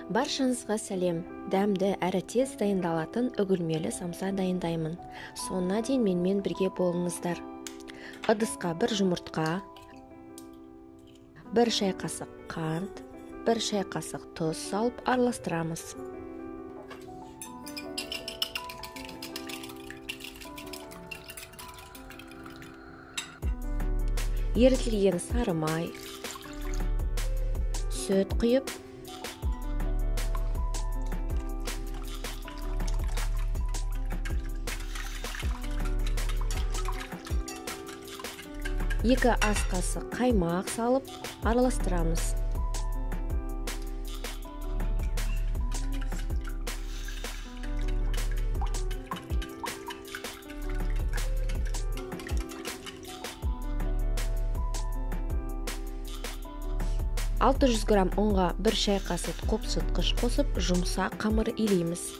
Баршаңызға сәлем. Дәмді әрі тез дайындалатын үгілмелі самса дайындаймын. Соңына дейін менімен бірге болыңыздар. Ыдысқа бір жұмыртқа, бір шай қасық қант, бір шай қасық тұз салып араластырамыз. Ерітілген сары май, сүт құйып, екі ас қасық қаймақ салып араластырамыз. 600 грамм ұнға бір шай қасық қопсытқыш қосып, жұмсақ қамыр илейміз.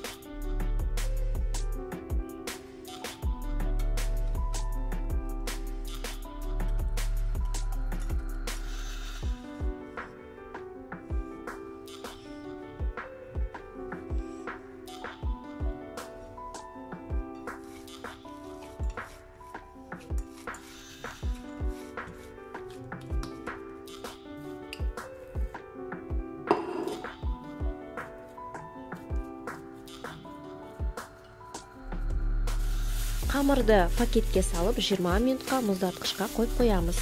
Қамырды пакетке салып 20 минутқа мұздатқышқа қойып қоямыз.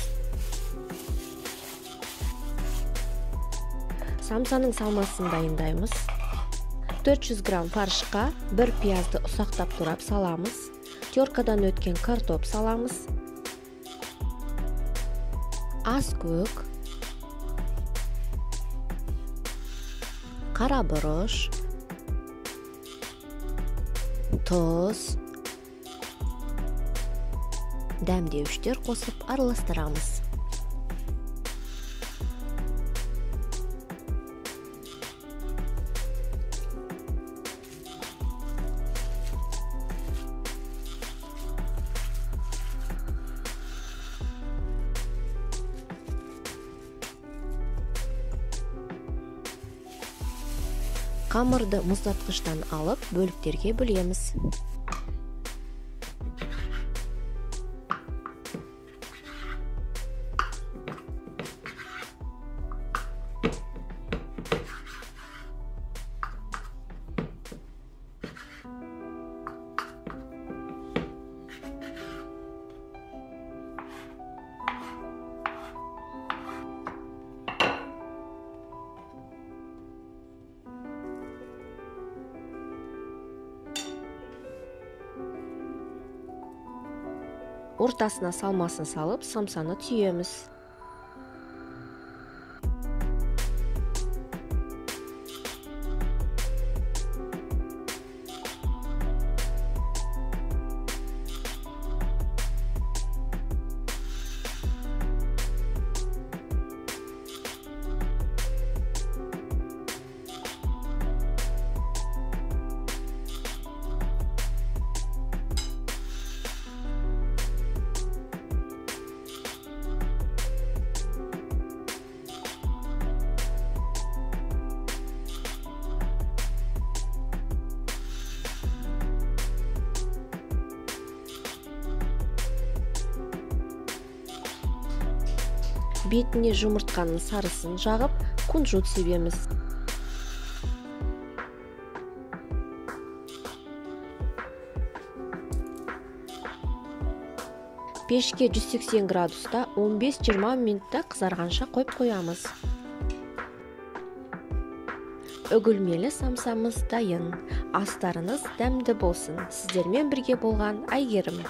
Самсаның салмасын дайындаймыз. 400 грамм фаршқа бір пиязды ұсақтап турап саламыз. Теркадан өткен картоп саламыз. Ас көк, қара бұрыш, тұз, дәмдеуіштер қосып араластырамыз. Қамырды мұздатқыштан алып бөліктерге бөлеміз. Ортасына салмасын салып, самсаны түйеміз. Бетіне жұмыртқаның сарысын жағып, кунжут себеміз. Пешке 180 градуста 15-20 минутта қызарғанша қойып қоямыз. Үгілмелі самсамыз дайын. Астарыңыз дәмді болсын. Сіздермен бірге болған Әйгерім.